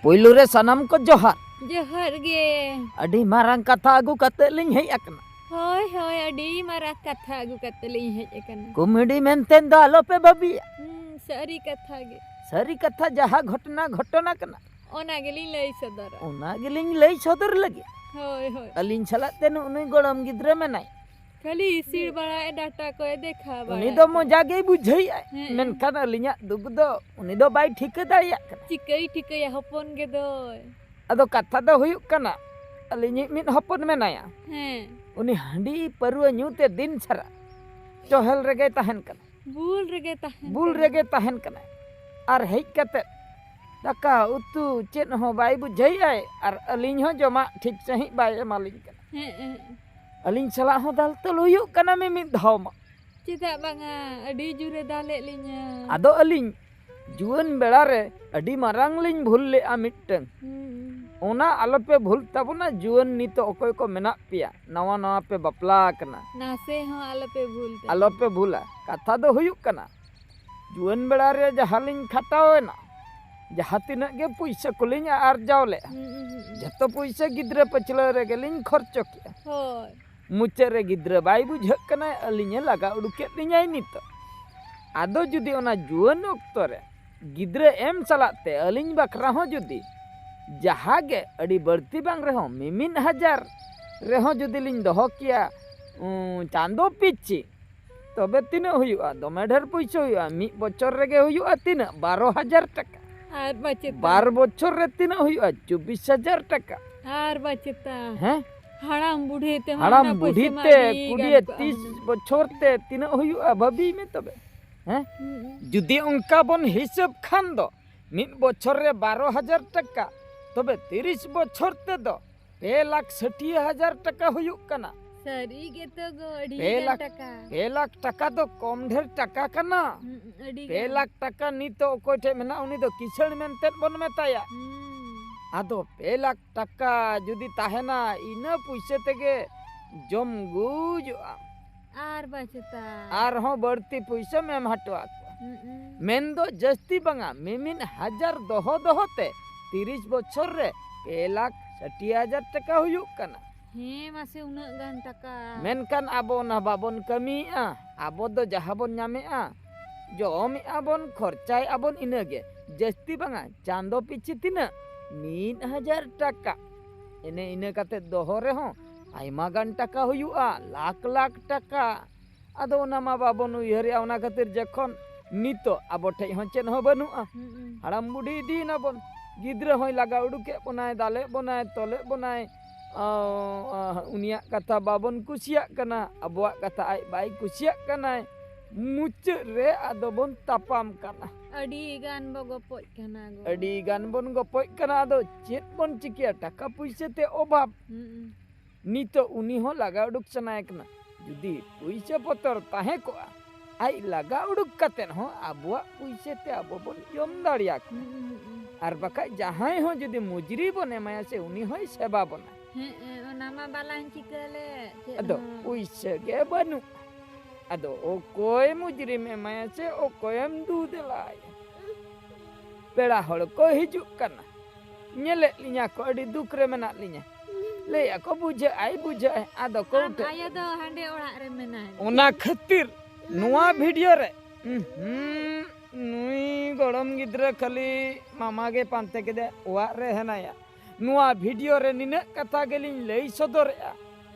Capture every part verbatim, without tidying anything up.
ᱯᱩᱭᱞᱩ ᱨᱮ ᱥᱟᱱᱟᱢ ᱠᱚ ᱡᱚᱦᱟᱨ᱾ ᱡᱚᱦᱟᱨ ᱜᱮ᱾ ᱟᱹᱰᱤ ᱢᱟᱨᱟᱝ ᱠᱟᱛᱷᱟ ᱟᱹᱜᱩ ᱠᱟᱛᱮ ᱞᱤᱧ ᱦᱮᱡ ᱟᱠᱟᱱᱟ᱾ ᱦᱳᱭ, ᱦᱳᱭ, ᱟᱹᱰᱤ ᱢᱟᱨᱟᱝ ᱠᱟᱛᱷᱟ ᱟᱹᱜᱩ ᱠᱟᱛᱮ ᱞᱤᱧ ᱦᱮᱡ ᱟᱠᱟᱱᱟ᱾ ᱠᱚᱢᱮᱰᱤ ᱢᱮᱱᱛᱮ ᱫᱚ ᱟᱞᱚᱯᱮ ᱵᱷᱟᱹᱵᱤᱭᱟ᱾ ᱦᱩᱸ, ᱥᱟᱹᱨᱤ ᱠᱟᱛᱷᱟ ᱜᱮ᱾ ᱥᱟᱹᱨᱤ ᱠᱟᱛᱷᱟ, ᱡᱟᱦᱟᱸ ᱜᱷᱚᱴᱚᱱᱟ ᱜᱷᱚᱴᱚᱱᱟ ᱠᱟᱱᱟ, ᱚᱱᱟ ᱜᱮᱞᱤᱧ ᱞᱟᱹᱭ ᱥᱚᱫᱚᱨᱟ᱾ ᱚᱱᱟ ᱜᱮᱞᱤᱧ ᱞᱟᱹᱭ ᱥᱚᱫᱚᱨ ᱞᱟᱹᱜᱤᱫ᱾ ᱦᱳᱭ, ᱦᱳᱭ᱾ ᱟᱹᱞᱤᱧ ᱥᱟᱞᱟᱜ ᱛᱮ ᱱᱩᱜ ᱱᱩᱭ ᱜᱚᱲᱚᱢ ᱜᱤᱫᱽᱨᱟᱹ ᱢᱮᱱᱟᱭ᱾ ᱠᱷᱟᱹᱞᱤ ᱤᱥᱤᱲ ᱵᱟᱲᱟᱭ, ᱰᱟᱴᱟ ᱠᱚᱭ ᱫᱮᱠᱷᱟᱣ ᱩᱱᱤ ᱵᱟᱲᱟᱭ᱾ ᱫᱚ ᱢᱚᱡᱟ ᱜᱮᱭ ᱵᱩᱡᱷᱟᱹᱣᱮᱫᱼᱟᱭ, ᱦᱮᱸ᱾ ᱢᱮᱱᱠᱷᱟᱱ ᱟᱹᱞᱤᱧᱟᱜ ᱫᱩᱠ ᱫᱚ ᱩᱱᱤ ᱫᱚ ᱵᱟᱭ ᱴᱷᱤᱠᱟᱹ ᱫᱟᱲᱮᱭᱟᱜ ᱠᱟᱱᱟ᱾ ᱪᱤᱠᱟᱹᱭ ᱴᱷᱤᱠᱟᱹᱭᱟ, ᱦᱚᱯᱚᱱ ᱜᱮᱫᱚᱭ᱾ ᱟᱫᱚ ᱠᱟᱛᱷᱟ ᱫᱚ ᱦᱩᱭᱩᱜ ᱠᱟᱱᱟ, ᱟᱹᱞᱤᱧᱤᱡ ᱢᱤᱫ ᱦᱚᱯᱚᱱ ᱢᱮᱱᱟᱭᱟ᱾ ᱦᱮᱸ᱾ ᱩᱱᱤ ᱦᱟᱺᱰᱤ ᱯᱟᱹᱨᱣᱟᱹ ᱧᱩ ᱛᱮ ᱫᱤᱱ ᱥᱟᱨᱟ ᱪᱚᱦᱮᱞ ᱨᱮᱜᱮᱭ ᱛᱟᱦᱮᱱ ᱠᱟᱱᱟ᱾ ᱵᱩᱞ ᱨᱮᱜᱮ ᱛᱟᱦᱮᱱ ᱵᱩᱞ ᱠᱟᱱᱟ᱾ ᱨᱮᱜᱮ ᱛᱟᱦᱮᱱ ᱠᱟᱱᱟᱭ᱾ ᱟᱨ ᱦᱮᱡ ᱠᱟᱛᱮ ᱫᱟᱠᱟ ᱩᱛᱩ ᱪᱮᱫ ᱦᱚᱸ ᱵᱟᱭ ᱵᱩᱡᱷᱟᱹᱣᱮᱫᱼᱟᱭ, ᱟᱨ ᱟᱹᱞᱤᱧ ᱦᱚᱸ ᱡᱚᱢᱟᱜ ᱴᱷᱤᱠ ᱥᱟᱺᱦᱤᱡ ᱵᱟᱭ ᱮᱢᱟᱞᱤᱧ ᱠᱟᱱᱟ᱾ ᱦᱮᱸ, ᱦᱮᱸ᱾ ᱟᱹᱞᱤᱧ ᱥᱟᱞᱟᱜ ᱦᱚᱸ ᱫᱟᱞ ᱛᱚᱞ ᱦᱩᱭᱩᱜ ᱠᱟᱱᱟ ᱢᱤᱢᱤᱫ ᱫᱷᱟᱣ ᱢᱟ᱾ ᱪᱮᱫᱟᱜ ᱵᱟᱝᱟ, ᱟᱹᱰᱤ ᱡᱳᱨᱮ ᱫᱟᱞᱮᱫ ᱞᱤᱧᱟ᱾ ᱟᱫᱚ ᱟᱹᱞᱤᱧ ᱡᱩᱣᱟᱹᱱ ᱵᱮᱲᱟ ᱨᱮ ᱟᱹᱰᱤ ᱢᱟᱨᱟᱝ ᱞᱤᱧ ᱵᱷᱩᱞ ᱞᱮᱫᱼᱟ ᱢᱤᱫᱴᱟᱹᱝ᱾ ᱦᱩᱸ᱾ ᱚᱱᱟ ᱟᱞᱚᱯᱮ ᱵᱷᱩᱞ ᱛᱟᱵᱚᱱᱟ, ᱡᱩᱣᱟᱹᱱ ᱱᱤᱛᱚᱜ ᱚᱠᱚᱭ ᱠᱚ ᱢᱮᱱᱟᱜ ᱯᱮᱭᱟ, ᱱᱟᱣᱟ ᱱᱟᱣᱟ ᱯᱮ ᱵᱟᱯᱞᱟ ᱟᱠᱟᱱᱟ᱾ ᱱᱟᱥᱮ ᱦᱚᱸ ᱟᱞᱚᱯᱮ ᱵᱷᱩᱞ ᱛᱟᱵᱚᱱᱟ᱾ ᱟᱞᱚᱯᱮ ᱵᱷᱩᱞᱟ᱾ ᱠᱟᱛᱷᱟ ᱫᱚ ᱦᱩᱭᱩᱜ ᱠᱟᱱᱟ, ᱡᱩᱣᱟᱹᱱ ᱵᱮᱲᱟ ᱨᱮ ᱡᱟᱦᱟᱸ ᱞᱤᱧ ᱠᱷᱟᱴᱟᱣ ᱮᱱᱟ, ᱡᱟᱦᱟᱸ ᱛᱤᱱᱟᱹᱜ ᱜᱮ ᱯᱩᱭᱥᱟᱹ ᱠᱚᱞᱤᱧ ᱟᱨᱡᱟᱣ ᱞᱮᱫᱼᱟ, ᱦᱩᱸ, ᱦᱩᱸ, ᱦᱩᱸ᱾ ᱡᱷᱚᱛᱚ ᱯᱩᱭᱥᱟᱹ ᱜᱤᱫᱽᱨᱟᱹ ᱯᱟᱹᱪᱷᱞᱟᱹ ᱨᱮᱜᱮ ᱞᱤᱧ ᱠᱷᱚᱨᱪᱚ ᱠᱮᱫᱼᱟ᱾ ᱦᱳᱭ᱾ ᱢᱩᱪᱟᱹᱫ ᱨᱮ ᱜᱤᱫᱽᱨᱟᱹ ᱵᱟᱭ ᱵᱩᱡᱷᱟᱹᱜ ᱠᱟᱱᱟᱭ, ᱟᱹᱞᱤᱧᱮ ᱞᱟᱜᱟ ᱩᱰᱩᱠᱮᱫ ᱞᱤᱧᱟᱭ ᱱᱤᱛᱚᱜ᱾ ᱟᱫᱚ ᱡᱩᱫᱤ ᱚᱱᱟ ᱡᱩᱣᱟᱹᱱ ᱚᱠᱛᱚ ᱨᱮ ᱜᱤᱫᱽᱨᱟᱹ ᱮᱢ ᱥᱟᱞᱟᱜ ᱛᱮ ᱟᱹᱞᱤᱧ ᱵᱟᱠᱷᱨᱟ ᱦᱚᱸ ᱡᱩᱫᱤ ᱡᱟᱦᱟᱸ ᱜᱮ ᱟᱹᱰᱤ ᱵᱟᱹᱲᱛᱤ ᱵᱟᱝ ᱨᱮᱦᱚᱸ ᱢᱤᱢᱤᱫ ᱦᱟᱡᱟᱨ ᱨᱮᱦᱚᱸ ᱡᱩᱫᱤ ᱞᱤᱧ ᱫᱚᱦᱚ ᱠᱮᱭᱟ, ᱩᱸ, ᱪᱟᱸᱫᱚ ᱯᱤᱪᱷᱤ, ᱛᱚᱵᱮ ᱛᱤᱱᱟᱹᱜ ᱦᱩᱭᱩᱜᱼᱟ? ᱫᱚᱢᱮ ᱰᱷᱮᱨ ᱯᱩᱭᱥᱟᱹ ᱦᱩᱭᱩᱜᱼᱟ᱾ ᱢᱤᱫ ᱵᱚᱪᱷᱚᱨ ᱨᱮᱜᱮ ᱦᱩᱭᱩᱜᱼᱟ ᱛᱤᱱᱟᱹᱜ? ᱵᱟᱨᱚ ᱦᱟᱡᱟᱨ ᱴᱟᱠᱟ᱾ ᱟᱨ ᱵᱟᱪᱮᱛᱟ᱾ ᱵᱟᱨ ᱵᱚᱪᱷᱚᱨ ᱨᱮ ᱛᱤᱱᱟᱹᱜ ᱦᱩᱭᱩᱜᱼᱟ? ᱪᱚᱵᱵᱤᱥ ᱦᱟᱡᱟᱨ ᱴᱟᱠᱟ᱾ ᱟᱨ ᱵᱟᱪᱮᱛᱟ᱾ ᱦᱮᱸ? ᱦᱟᱲᱟᱢ ᱵᱩᱰᱷᱤ ᱛᱮ ᱦᱟᱲᱟᱢ ᱚᱱᱟ ᱯᱩᱭᱥᱟᱹ ᱵᱩᱰᱷᱤ ᱢᱟ ᱛᱮ ᱟᱹᱰᱤ ᱠᱩᱲᱤ ᱜᱟᱱ ᱠᱚᱜᱼᱟ ᱛᱤᱥ ᱦᱩᱱᱟᱹᱝ᱾ ᱵᱚᱪᱷᱚᱨ ᱛᱮ ᱛᱤᱱᱟᱹᱜ ᱦᱩᱭᱩᱜᱼᱟ? ᱵᱷᱟᱹᱵᱤᱭ ᱢᱮ ᱛᱚᱵᱮ᱾ ᱦᱮᱸ? ᱦᱩᱸ᱾ ᱡᱩᱫᱤ ᱚᱱᱠᱟ ᱵᱚᱱ ᱦᱤᱥᱟᱹᱵ ᱠᱷᱟᱱ ᱫᱚ, ᱢᱤᱫ ᱵᱚᱪᱷᱚᱨ ᱨᱮ ᱵᱟᱨᱚ ᱦᱟᱡᱟᱨ ᱴᱟᱠᱟ, ᱛᱚᱵᱮ ᱛᱤᱨᱤᱥ ᱵᱚᱪᱷᱚᱨ ᱛᱮᱫᱚ ᱯᱮ ᱞᱟᱠᱷ ᱥᱟᱹᱴᱷᱤᱭᱟᱹ ᱦᱟᱡᱟᱨ ᱴᱟᱠᱟ ᱦᱩᱭᱩᱜ ᱠᱟᱱᱟ᱾ ᱥᱟᱹᱨᱤ ᱜᱮᱛᱚ ᱜᱚ, ᱟᱹᱰᱤ ᱯᱮ ᱜᱟᱱ ᱞᱟᱠᱷ, ᱴᱟᱠᱟ᱾ ᱯᱮ ᱞᱟᱠᱷ ᱴᱟᱠᱟ ᱫᱚ ᱠᱚᱢ ᱰᱷᱮᱨ ᱴᱟᱠᱟ ᱠᱟᱱᱟ᱾ ᱦᱩᱸ, ᱟᱹᱰᱤ ᱯᱮ ᱜᱟᱱ᱾ ᱞᱟᱠᱷ ᱴᱟᱠᱟ ᱱᱤᱛᱚᱜ ᱚᱠᱚᱭ ᱴᱷᱮᱡ ᱢᱮᱱᱟᱜᱼᱟ, ᱩᱱᱤ ᱫᱚ ᱠᱤᱥᱟᱹᱬ ᱢᱮᱱᱛᱮ ᱵᱚᱱ ᱢᱮᱛᱟᱭᱟ᱾ ᱦᱩᱸ᱾ ᱟᱫᱚ ᱯᱮ ᱞᱟᱠᱷ ᱴᱟᱠᱟ ᱡᱩᱫᱤ ᱛᱟᱦᱮᱱᱟ, ᱤᱱᱟᱹ ᱯᱩᱭᱥᱟᱹ ᱛᱮᱜᱮ ᱡᱚᱢ ᱜᱩᱡᱩᱜᱼᱟ᱾ ᱟᱨ ᱵᱟᱪᱮᱛᱟ᱾ ᱟᱨᱦᱚᱸ ᱵᱟᱹᱲᱛᱤ ᱯᱩᱭᱥᱟᱹᱢ ᱮᱢ ᱦᱚᱴᱚᱣᱟᱜ ᱠᱚᱣᱟ᱾ ᱦᱩᱸ, ᱦᱩᱸ᱾ ᱢᱮᱱᱫᱚ ᱡᱟᱹᱥᱛᱤ ᱵᱟᱝᱟ, ᱢᱤᱢᱤᱫ ᱦᱟᱡᱟᱨ ᱫᱚᱦᱚ ᱫᱚᱦᱚ ᱛᱮ ᱛᱤᱨᱤᱥ ᱵᱚᱪᱷᱚᱨ ᱨᱮ ᱯᱮ ᱞᱟᱠᱷ ᱥᱟᱴᱤ ᱦᱟᱡᱟᱨ ᱴᱟᱠᱟ ᱦᱩᱭᱩᱜ ᱠᱟᱱᱟ᱾ ᱦᱮᱸ, ᱢᱟᱥᱮ ᱩᱱᱟᱹᱜ ᱜᱟᱱ ᱴᱟᱠᱟ᱾ ᱢᱮᱱᱠᱷᱟᱱ ᱟᱵᱚ ᱚᱱᱟ ᱵᱟᱵᱚᱱ ᱠᱟᱹᱢᱤᱭᱮᱫᱼᱟ᱾ ᱟᱵᱚ ᱫᱚ ᱡᱟᱦᱟᱸ ᱵᱚᱱ ᱧᱟᱢᱮᱫᱼᱟ, ᱡᱚᱢᱮᱫᱼᱟ ᱵᱚᱱ, ᱠᱷᱚᱨᱪᱟᱭᱮᱫᱼᱟ ᱵᱚᱱ, ᱤᱱᱟᱹᱜᱮ᱾ ᱡᱟᱹᱥᱛᱤ ᱵᱟᱝᱟ, ᱪᱟᱸᱫᱚ ᱯᱤᱪᱷᱤ ᱛᱤᱱᱟᱹᱜ? ᱢᱤᱫ ᱦᱟᱡᱟᱨ ᱴᱟᱠᱟ᱾ ᱮᱱᱮ ᱤᱱᱟᱹ ᱠᱟᱛᱮ ᱫᱚᱦᱚ ᱨᱮᱦᱚᱸ ᱟᱭᱢᱟ ᱜᱟᱱ ᱴᱟᱠᱟ ᱦᱩᱭᱩᱜᱼᱟ, ᱞᱟᱠᱷ ᱞᱟᱠᱷ ᱴᱟᱠᱟ᱾ ᱟᱫᱚ ᱚᱱᱟ ᱢᱟ ᱵᱟᱵᱚᱱ ᱩᱭᱦᱟᱹᱨᱮᱜᱼᱟ, ᱚᱱᱟ ᱠᱷᱟᱹᱛᱤᱨ ᱡᱚᱠᱷᱚᱱ ᱱᱤᱛᱚᱜ ᱟᱵᱚ ᱴᱷᱮᱡ ᱦᱚᱸ ᱪᱮᱫ ᱦᱚᱸ ᱵᱟᱹᱱᱩᱜᱼᱟ, ᱦᱩᱸ, ᱦᱩᱸ᱾ ᱦᱟᱲᱟᱢ ᱵᱩᱰᱷᱤ ᱤᱫᱤᱭᱮᱱᱟᱵᱚᱱ, ᱜᱤᱫᱽᱨᱟᱹ ᱦᱚᱸᱭ ᱞᱟᱜᱟ ᱩᱰᱩᱠᱮᱫ ᱵᱚᱱᱟᱭ, ᱫᱟᱞᱮᱫ ᱵᱚᱱᱟᱭ, ᱛᱚᱞᱮᱫ ᱵᱚᱱᱟᱭ, ᱟ, ᱟ, ᱩᱱᱤᱭᱟᱜ ᱠᱟᱛᱷᱟ ᱵᱟᱵᱚᱱ ᱠᱩᱥᱤᱭᱟᱜ ᱠᱟᱱᱟ, ᱟᱵᱚᱣᱟᱜ ᱠᱟᱛᱷᱟ ᱟᱡ ᱵᱟᱭ ᱠᱩᱥᱤᱭᱟᱜ ᱠᱟᱱᱟᱭ᱾ ᱢᱩᱪᱟᱹᱫ ᱨᱮ ᱟᱫᱚ ᱵᱚᱱ ᱛᱟᱯᱟᱢ ᱠᱟᱱᱟ᱾ ᱟᱹᱰᱤ ᱜᱟᱱ ᱵᱚ ᱜᱚᱯᱚᱡ ᱠᱟᱱᱟ ᱜᱚ᱾ ᱟᱹᱰᱤ ᱜᱟᱱ ᱵᱚᱱ ᱜᱚᱯᱚᱡ ᱠᱟᱱᱟ, ᱟᱫᱚ ᱪᱮᱫ ᱵᱚᱱ ᱪᱤᱠᱟᱹᱭᱟ? ᱴᱟᱠᱟ ᱯᱩᱭᱥᱟᱹ ᱛᱮ ᱚᱵᱷᱟᱵ᱾ ᱦᱩᱸ᱾ ᱱᱤᱛᱚᱜ ᱩᱱᱤ ᱦᱚᱸ ᱞᱟᱜᱟ ᱩᱰᱩᱠ ᱥᱟᱱᱟᱭᱮ ᱠᱟᱱᱟ᱾ ᱡᱩᱫᱤ ᱯᱩᱭᱥᱟᱹ ᱯᱚᱛᱚᱨ ᱛᱟᱦᱮᱸ ᱠᱚᱜᱼᱟ, ᱟᱡ ᱞᱟᱜᱟ ᱩᱰᱩᱠ ᱠᱟᱛᱮᱫ ᱦᱚᱸ ᱟᱵᱚᱣᱟᱜ ᱯᱩᱭᱥᱟᱹ ᱛᱮ ᱟᱵᱚ ᱵᱚᱱ ᱡᱚᱢ ᱫᱟᱲᱮᱭᱟᱜ ᱠᱚᱣᱟ᱾ ᱦᱩᱸ, ᱦᱩᱸ, ᱦᱩᱸ᱾ ᱟᱨ ᱵᱟᱠᱷᱟᱡ ᱡᱟᱦᱟᱸᱭ ᱦᱚᱸ ᱡᱩᱫᱤ ᱢᱩᱡᱽᱨᱤ ᱵᱚᱱ ᱮᱢᱟᱭᱟ ᱥᱮ, ᱩᱱᱤ ᱦᱚᱸᱭ ᱥᱮᱵᱟ ᱵᱚᱱᱟ᱾ ᱦᱮᱸ, ᱦᱮᱸ, ᱚᱱᱟ ᱢᱟ ᱵᱟᱞᱟᱧ ᱪᱤᱠᱟᱹ ᱞᱮᱫ ᱪᱮᱫ ᱟᱫᱚ ᱦᱚᱸ᱾ ᱯᱩᱭᱥᱟᱹ ᱜᱮ ᱵᱟᱹᱱᱩᱜ᱾ ᱟᱫᱚ ᱚᱠᱚᱭ ᱢᱩᱡᱽᱨᱤᱢ ᱮᱢᱟᱭᱟ ᱥᱮ ᱚᱠᱚᱭᱮᱢ ᱫᱩ ᱫᱮᱞᱟᱭᱟ? ᱯᱮᱲᱟ ᱦᱚᱲ ᱠᱚ ᱦᱤᱡᱩᱜ ᱠᱟᱱᱟ, ᱧᱮᱞᱮᱫ ᱞᱤᱧᱟ ᱠᱚ ᱟᱹᱰᱤ ᱫᱩᱠ ᱨᱮ ᱢᱮᱱᱟᱜ ᱞᱤᱧᱟ᱾ ᱞᱟᱹᱭᱮᱫᱼᱟ ᱠᱚ, "ᱵᱩᱡᱷᱟᱹᱜ ᱟᱭ, ᱵᱩᱡᱷᱟᱹᱜ ᱟᱭ", ᱟᱫᱚ ᱠᱚ ᱟᱢ ᱩᱴᱷᱟᱹ᱾ ᱟᱭᱳ ᱫᱚ ᱦᱟᱸᱰᱮ ᱚᱲᱟᱜ ᱨᱮ ᱢᱮᱱᱟᱭ᱾ ᱚᱱᱟ ᱠᱷᱟᱹᱛᱤᱨ ᱱᱚᱣᱟ ᱵᱷᱤᱰᱤᱭᱳ ᱨᱮ, ᱩᱸᱦᱩᱸ, ᱱᱩᱭ ᱜᱚᱲᱚᱢ ᱜᱤᱫᱽᱨᱟᱹ ᱠᱷᱟᱹᱞᱤ ᱢᱟᱢᱟ ᱜᱮ ᱯᱟᱱᱛᱮ ᱠᱮᱫᱮ, ᱚᱲᱟᱜ ᱨᱮ ᱦᱮᱱᱟᱭᱟ᱾ ᱱᱚᱣᱟ ᱵᱷᱤᱰᱤᱭᱳ ᱨᱮ ᱱᱤᱱᱟᱹᱜ ᱠᱟᱛᱷᱟ ᱜᱮᱞᱤᱧ ᱞᱟᱹᱭ ᱥᱚᱫᱚᱨᱮᱜᱼᱟ᱾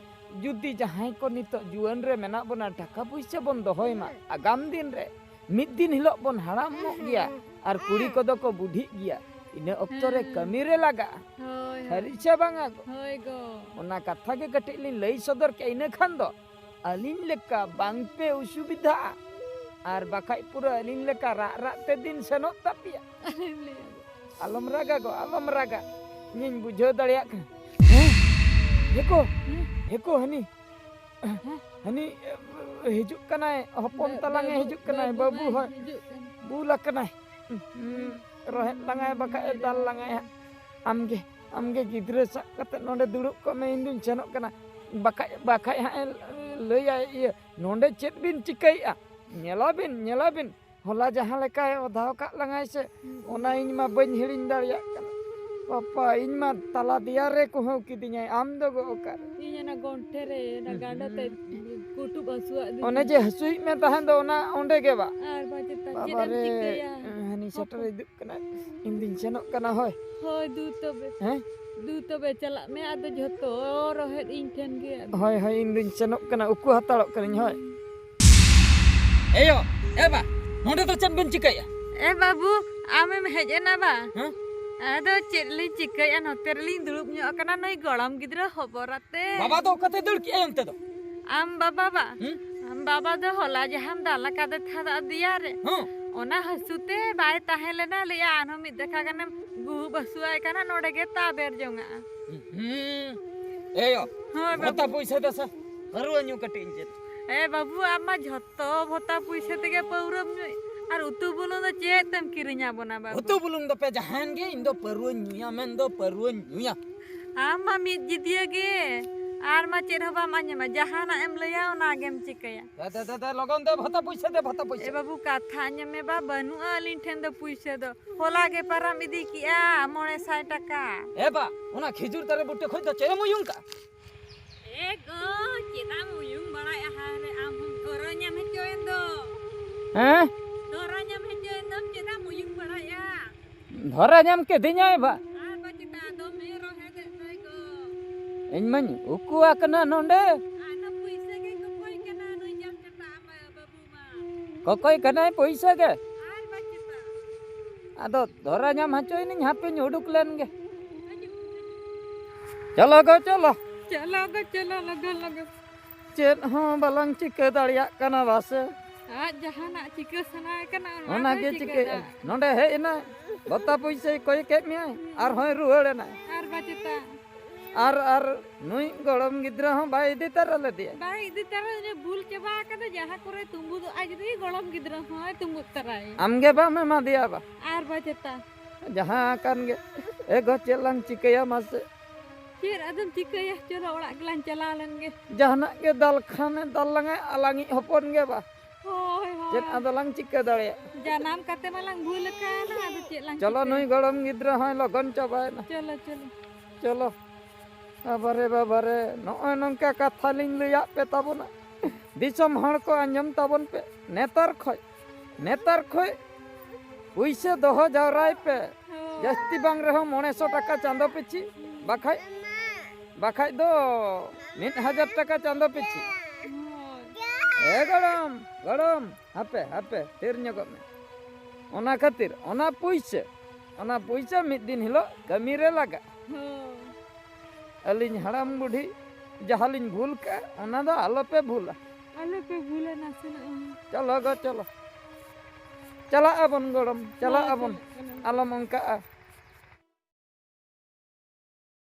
ᱡᱩᱫᱤ ᱡᱟᱦᱟᱸᱭ ᱠᱚ ᱱᱤᱛᱚᱜ ᱡᱩᱣᱟᱹᱱ ᱨᱮ ᱢᱮᱱᱟᱜ ᱵᱚᱱᱟ, ᱴᱟᱠᱟ ᱯᱩᱭᱥᱟᱹ ᱵᱚᱱ ᱫᱚᱦᱚᱭ ᱢᱟ, ᱟᱜᱟᱢ ᱫᱤᱱ ᱨᱮ ᱢᱤᱫ ᱫᱤᱱ ᱦᱤᱞᱳᱜ ᱵᱚᱱ ᱦᱟᱲᱟᱢᱚᱜ ᱜᱮᱭᱟ ᱟᱨ ᱠᱩᱲᱤ ᱠᱚᱫᱚ ᱠᱚ ᱵᱩᱰᱷᱤᱜ ᱜᱮᱭᱟ᱾ ᱤᱱᱟᱹ ᱚᱠᱛᱚ ᱨᱮ ᱦᱮᱸ᱾ ᱠᱟᱹᱢᱤ ᱨᱮ ᱞᱟᱜᱟᱜᱼᱟ᱾ ᱦᱳᱭ, ᱦᱳᱭ᱾ ᱥᱟᱹᱨᱤ ᱥᱮ ᱵᱟᱝᱟ ᱜᱚ? ᱦᱳᱭ ᱜᱚ᱾ ᱚᱱᱟ ᱠᱟᱛᱷᱟ ᱜᱮ ᱠᱟᱹᱴᱤᱡ ᱞᱤᱧ ᱞᱟᱹᱭ ᱥᱚᱫᱚᱨ ᱠᱮᱜᱼᱟ, ᱤᱱᱟᱹ ᱠᱷᱟᱱ ᱫᱚ ᱟᱹᱞᱤᱧ ᱞᱮᱠᱟ ᱵᱟᱝ ᱯᱮ ᱚᱥᱩᱵᱤᱫᱷᱟᱜᱼᱟ, ᱟᱨ ᱵᱟᱠᱷᱟᱡ ᱯᱩᱨᱟᱹ ᱟᱹᱞᱤᱧ ᱞᱮᱠᱟ ᱨᱟᱜ ᱨᱟᱜ ᱛᱮ ᱫᱤᱱ ᱥᱮᱱᱚᱜ ᱛᱟᱯᱮᱭᱟ᱾ ᱟᱞᱚᱢ ᱞᱟᱹᱭᱟ ᱜᱚ᱾ ᱟᱞᱚᱢ ᱨᱟᱜᱟ ᱜᱚ, ᱟᱞᱚᱢ ᱨᱟᱜᱟ᱾ ᱤᱧᱤᱧ ᱵᱩᱡᱷᱟᱹᱣ ᱫᱟᱲᱮᱭᱟᱜ ᱠᱟᱱᱟ᱾ ᱦᱮᱸ? ᱦᱮᱠᱚ, ᱦᱮᱸ? ᱦᱮᱠᱚ, ᱦᱟᱹᱱᱤ, ᱦᱮᱸ? ᱦᱟᱹᱱᱤ, ᱮ, ᱦᱤᱡᱩᱜ ᱠᱟᱱᱟᱭ, ᱦᱚᱯᱚᱱ ᱵᱟᱹ-, ᱛᱟᱞᱟᱝ ᱮ ᱵᱟᱹᱵᱩ, ᱦᱤᱡᱩᱜ ᱠᱟᱱᱟᱭ, ᱵᱟᱹᱵᱩ ᱵᱟᱹᱵᱩ ᱦᱚᱸᱭ ᱦᱚᱸᱭ ᱦᱤᱡᱩᱜ ᱠᱟᱱᱟ᱾ ᱵᱩᱞ ᱟᱠᱟᱱᱟᱭ᱾ ᱦᱩᱸ, ᱨᱚᱦᱮᱫ ᱞᱟᱝᱟᱭ ᱵᱟᱠᱷᱟᱡ ᱮ ᱫᱟᱞ ᱞᱟᱝᱟᱭ ᱦᱟᱸᱜ᱾ ᱟᱢᱜᱮ, ᱟᱢᱜᱮ ᱜᱤᱫᱽᱨᱟᱹ ᱥᱟᱵ ᱠᱟᱛᱮ ᱱᱚᱰᱮ ᱫᱩᱲᱩᱵ ᱠᱚᱜ ᱢᱮ, ᱤᱧ ᱫᱩᱧ ᱥᱮᱱᱚᱜ ᱠᱟᱱᱟ᱾ ᱵᱟᱠᱷᱟᱡ, ᱵᱟᱠᱷᱟᱡ ᱦᱟᱸᱜ ᱮ ᱞᱟᱹᱭᱟᱭ, ᱤᱭᱟᱹ, ᱱᱚᱰᱮ ᱪᱮᱫ ᱵᱤᱱ ᱪᱤᱠᱟᱹᱭᱮᱜᱼᱟ? ᱧᱮᱞᱟᱵᱤᱱ, ᱧᱮᱞᱟᱵᱤᱱ, ᱦᱚᱞᱟ ᱡᱟᱦᱟᱸ ᱞᱮᱠᱟᱭ ᱚᱫᱷᱟᱣ ᱠᱟᱜ ᱞᱟᱝᱟᱭ ᱥᱮ, ᱚᱱᱟ ᱤᱧ ᱢᱟ ᱵᱟᱹᱧ ᱦᱤᱲᱤᱧ ᱫᱟᱲᱮᱭᱟᱜ ᱠᱟᱱᱟ᱾ ᱯᱟᱯᱟ, ᱤᱧ ᱢᱟ ᱛᱟᱞᱟ ᱫᱮᱭᱟ ᱨᱮ ᱠᱚᱦᱚᱸ ᱠᱤᱫᱤᱧᱟᱭ, ᱟᱢ ᱫᱚ ᱜᱚ ᱚᱠᱟᱨᱮ? ᱤᱧ ᱚᱱᱟ ᱜᱚᱱᱴᱷᱮ ᱨᱮ, ᱚᱱᱟ ᱜᱟᱸᱰᱚ ᱛᱮ ᱠᱩᱴᱩᱵ ᱦᱟᱹᱥᱩᱣᱟᱜ ᱫᱤᱧ᱾ ᱚᱱᱮ ᱡᱮ ᱦᱟᱹᱥᱩᱭᱮᱫ ᱢᱮ ᱛᱟᱦᱮᱸ ᱫᱚ, ᱚᱱᱟ ᱚᱸᱰᱮ ᱜᱮ ᱵᱟ? ᱟᱨ ᱵᱟ ᱪᱮᱛᱟ, ᱪᱮᱫ ᱵᱟᱵᱟ ᱮᱢ ᱨᱮ, ᱪᱤᱠᱟᱹᱭᱟ? ᱦᱟᱹᱱᱤ ᱥᱮᱴᱮᱨ ᱦᱤᱡᱩᱜ ᱠᱟᱱᱟ, ᱤᱧ ᱫᱩᱧ ᱥᱮᱱᱚᱜ ᱠᱟᱱᱟ, ᱦᱳᱭ᱾ ᱦᱳᱭ, ᱫᱩ ᱛᱚᱵᱮ᱾ ᱦᱮᱸ? ᱫᱩ ᱛᱚᱵᱮ, ᱪᱟᱞᱟᱜ ᱢᱮ, ᱟᱫᱚ ᱡᱷᱚᱛᱚ ᱨᱚᱦᱮᱫ ᱤᱧ ᱴᱷᱮᱱ ᱜᱮ᱾ ᱦᱳᱭ, ᱦᱳᱭ, ᱤᱧ ᱫᱩᱧ ᱥᱮᱱᱚᱜ ᱠᱟᱱᱟ, ᱩᱠᱩ ᱦᱟᱛᱟᱲᱚᱜ ᱠᱟᱹᱱᱟᱹᱧ, ᱦᱳᱭ᱾ ᱮᱭᱳ, ᱮ ᱵᱟ, ᱱᱚᱸᱰᱮ ᱫᱚ ᱪᱮᱫ ᱵᱮᱱ ᱪᱤᱠᱟᱹᱭᱟ? ᱮ ᱵᱟᱹᱵᱩ, ᱟᱢᱮᱢ ᱦᱮᱡ ᱮᱱᱟ ᱵᱟ? ᱦᱮᱸ? ᱟᱫᱚ ᱪᱮᱫ ᱞᱤᱧ ᱪᱤᱠᱟᱹᱭᱟ, ᱱᱚᱛᱮ ᱨᱮᱞᱤᱧ ᱫᱩᱲᱩᱵ ᱧᱚᱜ ᱟᱠᱟᱱᱟ ᱱᱩᱭ ᱜᱚᱲᱚᱢ ᱜᱤᱫᱽᱨᱟᱹ ᱦᱚᱵᱚᱨ ᱟᱛᱮ᱾ ᱵᱟᱵᱟ ᱫᱚ ᱚᱠᱟᱛᱮ ᱫᱟᱹᱲ ᱠᱮᱜᱼᱟᱭ ᱚᱱᱛᱮ ᱫᱚ? ᱟᱢ ᱵᱟᱵᱟ ᱵᱟ? ᱦᱩᱸ? ᱟᱢ ᱵᱟᱵᱟ ᱫᱚ ᱦᱚᱞᱟ ᱡᱟᱦᱟᱸᱢ ᱫᱟᱞ ᱟᱠᱟᱫᱮ ᱛᱟᱦᱮᱸᱫ ᱫᱮᱭᱟ ᱨᱮ, ᱦᱩᱸ᱾ ᱚᱱᱟ ᱦᱟᱹᱥᱩ ᱛᱮ ᱵᱟᱭ ᱛᱟᱦᱮᱸ ᱞᱮᱱᱟ, ᱞᱟᱹᱭᱟ ᱟᱨᱦᱚᱸ ᱢᱤᱫ ᱫᱮᱠᱷᱟ ᱜᱟᱱᱮᱢ ᱜᱩᱦᱩᱵ ᱦᱟᱹᱥᱩᱣᱟᱭ ᱠᱟᱱᱟ, ᱱᱚᱰᱮ ᱜᱮ ᱛᱟᱵᱮᱨ ᱡᱚᱝᱟᱜᱼᱟ᱾ ᱦᱩᱸ᱾ ᱮᱭᱳ, ᱦᱳᱭ ᱵᱷᱚᱛᱟ ᱵᱟᱹᱵᱩ᱾ ᱯᱩᱭᱥᱟᱹ ᱫᱮᱥᱮ, ᱯᱟᱹᱨᱣᱟᱹ ᱧᱩ ᱠᱟᱹᱴᱤᱡ ᱤᱧ ᱪᱮᱫ᱾ ᱮ ᱵᱟᱹᱵᱩ, ᱟᱢ ᱢᱟ ᱡᱷᱚᱛᱚ ᱵᱷᱚᱛᱟ ᱯᱩᱭᱥᱟᱹ ᱛᱮᱜᱮ ᱯᱟᱹᱣᱨᱟᱹᱢ ᱧᱩᱭ, ᱟᱨ ᱩᱛᱩ ᱵᱩᱞᱩᱝ ᱫᱚ ᱪᱮᱫ ᱛᱮᱢ ᱠᱤᱨᱤᱧ ᱟᱵᱚᱱᱟ ᱵᱟᱹᱵᱩ? ᱩᱛᱩ ᱵᱩᱞᱩᱝ ᱫᱚᱯᱮ ᱡᱟᱦᱟᱸᱭᱮᱱ ᱜᱮ, ᱤᱧ ᱫᱚ ᱯᱟᱹᱨᱣᱟᱹᱧ ᱧᱩᱭᱟ, ᱢᱮᱱ ᱫᱚ ᱯᱟᱹᱨᱣᱟᱹᱧ ᱧᱩᱭᱟ᱾ ᱟᱢ ᱢᱟ ᱢᱤᱫ ᱡᱤᱫᱤᱭᱟᱹ ᱜᱮ, ᱟᱨ ᱢᱟ ᱪᱮᱫ ᱦᱚᱸ ᱵᱟᱢ ᱟᱸᱡᱚᱢᱟ, ᱡᱟᱦᱟᱱᱟᱜ ᱮᱢ ᱞᱟᱹᱭᱟ ᱚᱱᱟ ᱜᱮᱢ ᱪᱤᱠᱟᱹᱭᱟ᱾ ᱫᱮ, ᱫᱮ, ᱫᱮ, ᱫᱮ, ᱞᱚᱜᱚᱱ ᱫᱮ, ᱵᱷᱚᱛᱟ ᱯᱩᱭᱥᱟᱹ ᱫᱮ, ᱵᱷᱚᱛᱟ ᱯᱩᱭᱥᱟᱹ᱾ ᱮ ᱵᱟᱹᱵᱩ, ᱠᱟᱛᱷᱟ ᱟᱸᱡᱚᱢ ᱢᱮ ᱵᱟ, ᱵᱟᱹᱱᱩᱜᱼᱟ ᱟᱹᱞᱤᱧ ᱴᱷᱮᱱ ᱫᱚ ᱯᱩᱭᱥᱟᱹ ᱫᱚ᱾ ᱦᱚᱞᱟ ᱜᱮ ᱯᱟᱨᱚᱢ ᱤᱫᱤ ᱠᱮᱜᱼᱟ ᱢᱚᱬᱮ ᱥᱟᱭ ᱴᱟᱠᱟ᱾ ᱮ ᱵᱟ, ᱚᱱᱟ ᱠᱷᱤᱡᱩᱨ ᱫᱟᱨᱮ ᱵᱩᱴᱟᱹ ᱠᱷᱚᱡ ᱫᱚ ᱪᱮᱫ ᱮᱢ ᱩᱭᱩᱝ ᱠᱟᱜᱼᱟ? ᱮ ᱜᱚ, ᱪᱮᱫᱟᱜ ᱮᱢ ᱩᱭᱩᱝ ᱵᱟᱲᱟᱭᱮᱜᱼᱟ? ᱦᱟᱭ ᱨᱮ, ᱟᱢ ᱦᱚᱸᱢ ᱫᱷᱚᱨᱟ ᱧᱟᱢ ᱦᱚᱪᱚᱭᱮᱱ ᱫᱚ᱾ ᱦᱮᱸ? ᱫᱷᱚᱨᱟ ᱧᱟᱢ ᱦᱚᱪᱚᱭᱮᱱ ᱫᱚᱢ, ᱪᱮᱫᱟᱜ ᱮᱢ ᱩᱭᱩᱝ ᱵᱟᱲᱟᱭᱮᱜᱼᱟ? ᱫᱷᱚᱨᱟ ᱧᱟᱢ ᱠᱮᱫᱤᱧᱟᱭ ᱵᱟ᱾ ᱟᱨ ᱵᱟ ᱪᱮᱛᱟ ᱫᱚᱢᱮ ᱨᱚᱦᱮᱫᱮᱫ ᱫᱚᱭ ᱜᱚ᱾ ᱤᱧ ᱢᱟᱧ ᱩᱠᱩ ᱟᱠᱟᱱᱟ ᱱᱚᱰᱮ᱾ ᱟᱨ ᱚᱱᱟ ᱯᱩᱭᱥᱟᱹ ᱜᱮᱭ ᱠᱚᱠᱚᱭ ᱠᱟᱱᱟ ᱱᱩᱭ ᱡᱟᱢ ᱪᱟᱴᱟ ᱟᱢ ᱵᱟᱹᱵᱩ ᱢᱟ᱾ ᱠᱚᱠᱚᱭ ᱠᱟᱱᱟᱭ ᱯᱩᱭᱥᱟᱹ ᱜᱮ᱾ ᱟᱨ ᱵᱟ ᱪᱮᱛᱟ᱾ ᱟᱫᱚ ᱫᱷᱚᱨᱟ ᱧᱟᱢ ᱦᱚᱪᱚᱭᱮᱱᱤᱧ, ᱦᱟᱯᱮᱧ ᱩᱰᱩᱠ ᱞᱮᱱ ᱜᱮ᱾ ᱦᱤᱡᱩᱜ ᱢᱮ᱾ ᱪᱚᱞᱚ ᱜᱚ, ᱪᱚᱞᱚ᱾ ᱪᱚᱞᱚ ᱜᱚ, ᱪᱚᱞᱚ, ᱞᱚᱜᱚᱱ, ᱞᱚᱜᱚᱱ᱾ ᱪᱮᱫ ᱦᱚᱸ ᱵᱟᱞᱟᱝ ᱪᱤᱠᱟᱹ ᱫᱟᱲᱮᱭᱟᱜ ᱠᱟᱱᱟ ᱵᱟᱥᱮ᱾ ᱟᱡ ᱡᱟᱦᱟᱸᱱᱟᱜ ᱪᱤᱠᱟᱹ ᱥᱟᱱᱟᱭᱮ ᱠᱟᱱᱟ, ᱚᱱᱟ ᱚᱱᱟ ᱠᱚᱭ ᱜᱮ ᱪᱤᱠᱟᱹᱭᱟ᱾ ᱪᱤᱠᱟᱹᱭᱮᱫᱼᱟ᱾ ᱱᱚᱰᱮ ᱦᱮᱡ ᱮᱱᱟᱭ, ᱵᱷᱚᱛᱟ ᱯᱩᱭᱥᱟᱹᱭ ᱠᱚᱭ ᱠᱮᱫ ᱢᱮᱭᱟᱭ, ᱟᱨᱦᱚᱸᱭ ᱨᱩᱣᱟᱹᱲ ᱮᱱᱟᱭ᱾ ᱟᱨ ᱵᱟ ᱪᱮᱛᱟ᱾ ᱟᱨ, ᱟᱨ ᱱᱩᱭ ᱜᱚᱲᱚᱢ ᱜᱤᱫᱽᱨᱟᱹ ᱦᱚᱸ ᱵᱟᱭ ᱤᱫᱤ ᱛᱟᱨᱟ ᱞᱮᱫᱮᱭᱟ᱾ ᱵᱟᱭ ᱤᱫᱤ ᱛᱟᱨᱟ, ᱩᱱᱤ ᱵᱩᱞ ᱪᱟᱵᱟ ᱟᱠᱟᱱᱟ, ᱡᱟᱦᱟᱸ ᱠᱚᱨᱮ ᱛᱩᱸᱵᱩᱫᱚᱜ ᱟᱡ ᱫᱚ ᱜᱚᱲᱚᱢ ᱜᱤᱫᱽᱨᱟᱹ ᱦᱚᱸᱭ ᱛᱩᱸᱵᱩᱫ ᱛᱟᱨᱟᱭᱟ᱾ ᱟᱢ ᱜᱮ ᱵᱟᱢ ᱮᱢᱟ ᱫᱮᱭᱟ ᱵᱟ᱾ ᱟᱨ ᱵᱟ ᱪᱮᱛᱟ᱾ ᱡᱟᱦᱟᱸ ᱟᱠᱟᱱ ᱜᱮ᱾ ᱮ ᱜᱚ, ᱪᱮᱫ ᱞᱟᱝ ᱪᱤᱠᱟᱹᱭᱟ ᱢᱟᱥᱮ? ᱪᱮᱫ ᱟᱫᱚᱢ ᱪᱤᱠᱟᱹᱭᱟ? ᱪᱚᱞᱚ ᱚᱲᱟᱜ ᱜᱮᱞᱟᱝ ᱪᱟᱞᱟᱣ ᱞᱮᱱ ᱜᱮ᱾ ᱡᱟᱦᱟᱱᱟᱜ ᱜᱮ ᱫᱟᱞ ᱠᱷᱟᱱᱮ ᱫᱟᱞ ᱞᱟᱝᱟᱭ, ᱟᱞᱟᱝᱤᱡ ᱦᱚᱯᱚᱱ ᱜᱮ ᱵᱟ᱾ ᱦᱳᱭ, ᱦᱳᱭ᱾ ᱪᱮᱫ ᱟᱫᱚ ᱞᱟᱝ ᱪᱤᱠᱟᱹ ᱫᱟᱲᱮᱭᱟᱜᱼᱟ? ᱡᱟᱱᱟᱢ ᱠᱟᱛᱮ ᱢᱟᱞᱟᱝ ᱵᱷᱩᱞ ᱟᱠᱟᱱᱟ, ᱟᱫᱚ ᱪᱮᱫ ᱞᱟᱝ ᱪᱚᱞᱚ, ᱪᱤᱠᱟᱹᱭᱟ? ᱱᱩᱭ ᱜᱚᱲᱚᱢ ᱜᱤᱫᱽᱨᱟᱹ ᱦᱚᱸᱭ ᱞᱚᱜᱚᱱ ᱪᱟᱵᱟᱭᱮᱱᱟ᱾ ᱪᱚᱞᱚ, ᱪᱚᱞᱚ᱾ ᱪᱚᱞᱚ᱾ ᱵᱟᱵᱟᱨᱮ, ᱵᱟᱵᱟᱨᱮ, ᱱᱚᱜᱼᱚᱭ ᱱᱚᱝᱠᱟ ᱠᱟᱛᱷᱟ ᱞᱤᱧ ᱞᱟᱹᱭᱟᱫ ᱯᱮ ᱛᱟᱵᱚᱱᱟ᱾ ᱫᱤᱥᱚᱢ ᱦᱚᱲ ᱠᱚ, ᱟᱸᱡᱚᱢ ᱛᱟᱵᱚᱱ ᱯᱮ᱾ ᱱᱮᱛᱟᱨ ᱠᱷᱚᱡ, ᱱᱮᱛᱟᱨ ᱠᱷᱚᱡ ᱯᱩᱭᱥᱟᱹ ᱫᱚᱦᱚ ᱡᱟᱣᱨᱟᱭ ᱯᱮ᱾ ᱦᱳᱭ᱾ ᱡᱟᱹᱥᱛᱤ ᱵᱟᱝ ᱨᱮᱦᱚᱸ ᱢᱚᱬᱮ ᱥᱚ ᱴᱟᱠᱟ ᱪᱟᱸᱫᱚ ᱯᱤᱪᱷᱤ, ᱵᱟᱠᱷᱟᱡ, ᱵᱟᱠᱷᱟᱡ ᱫᱚ ᱢᱤᱫ ᱦᱟᱡᱟᱨ ᱴᱟᱠᱟ ᱪᱟᱸᱫᱚ ᱯᱤᱪᱷᱤ᱾ ᱦᱳᱭ᱾ ᱮ ᱜᱚᱲᱚᱢ, ᱜᱚᱲᱚᱢ, ᱦᱟᱯᱮ, ᱦᱟᱯᱮ, ᱛᱷᱤᱨ ᱧᱚᱜᱚᱜ ᱢᱮ᱾ ᱚᱱᱟ ᱠᱷᱟᱹᱛᱤᱨ ᱚᱱᱟ ᱯᱩᱭᱥᱟᱹ, ᱚᱱᱟ ᱯᱩᱭᱥᱟᱹ ᱢᱤᱫ ᱫᱤᱱ ᱦᱤᱞᱳᱜ ᱠᱟᱹᱢᱤ ᱨᱮ ᱞᱟᱜᱟᱜᱼᱟ᱾ ᱦᱳᱭ᱾ ᱟᱹᱞᱤᱧ ᱦᱟᱲᱟᱢ ᱵᱩᱰᱷᱤ ᱡᱟᱦᱟᱸ ᱞᱤᱧ ᱵᱷᱩᱞ ᱠᱟᱜᱼᱟ, ᱚᱱᱟ ᱫᱚ ᱟᱞᱚ ᱯᱮ ᱵᱷᱩᱞᱟ᱾ ᱟᱞᱚ ᱯᱮ ᱵᱷᱩᱞᱟ ᱱᱟᱥᱮᱱᱟᱜ ᱦᱚᱸ᱾ ᱪᱚᱞᱚ ᱜᱚ, ᱪᱚᱞᱚ᱾ ᱪᱟᱞᱟᱜ ᱟᱵᱚᱱ ᱜᱚᱲᱚᱢ, ᱪᱟᱞᱟᱜ ᱦᱳᱭ, ᱟᱵᱚᱱ᱾ ᱪᱟᱞᱟᱜ ᱠᱟᱱᱟ᱾ ᱟᱞᱚᱢ ᱚᱱᱠᱟᱜᱼᱟ᱾